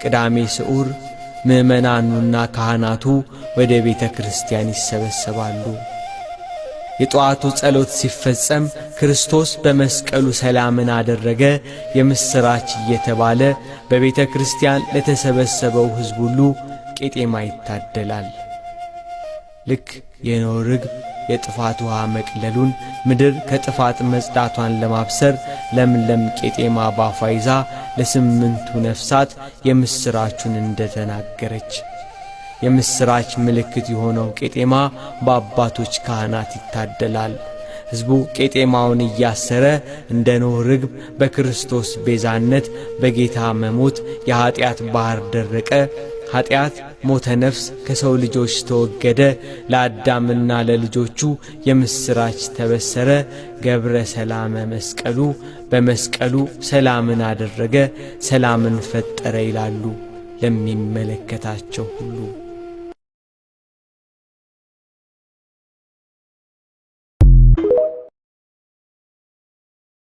ቅዳሜ ስዑር ምዕመናኑና ካህናቱ ወደ ቤተ ክርስቲያን ይሰበሰባሉ። የጠዋቱ ጸሎት ሲፈጸም ክርስቶስ በመስቀሉ ሰላምን አደረገ የምሥራች እየተባለ በቤተ ክርስቲያን ለተሰበሰበው ሕዝብ ሁሉ ቄጤማ ይታደላል። ልክ የኖህ ርግብ የጥፋት ውሃ መቅለሉን፣ ምድር ከጥፋት መጽዳቷን ለማብሰር ለምለም ቄጤማ ባፏ ይዛ ለስምንቱ ነፍሳት የምሥራቹን እንደተናገረች፣ የምሥራች ምልክት የሆነው ቄጤማ በአባቶች ካህናት ይታደላል። ሕዝቡ ቄጤማውን እያሰረ እንደ ኖህ ርግብ በክርስቶስ ቤዛነት በጌታ መሞት የኀጢአት ባሕር ደረቀ፣ ኀጢአት ሞተ ነፍስ ከሰው ልጆች ተወገደ፣ ለአዳምና ለልጆቹ የምሥራች ተበሰረ፣ ገብረ ሰላመ መስቀሉ፣ በመስቀሉ ሰላምን አደረገ፣ ሰላምን ፈጠረ ይላሉ ለሚመለከታቸው ሁሉ።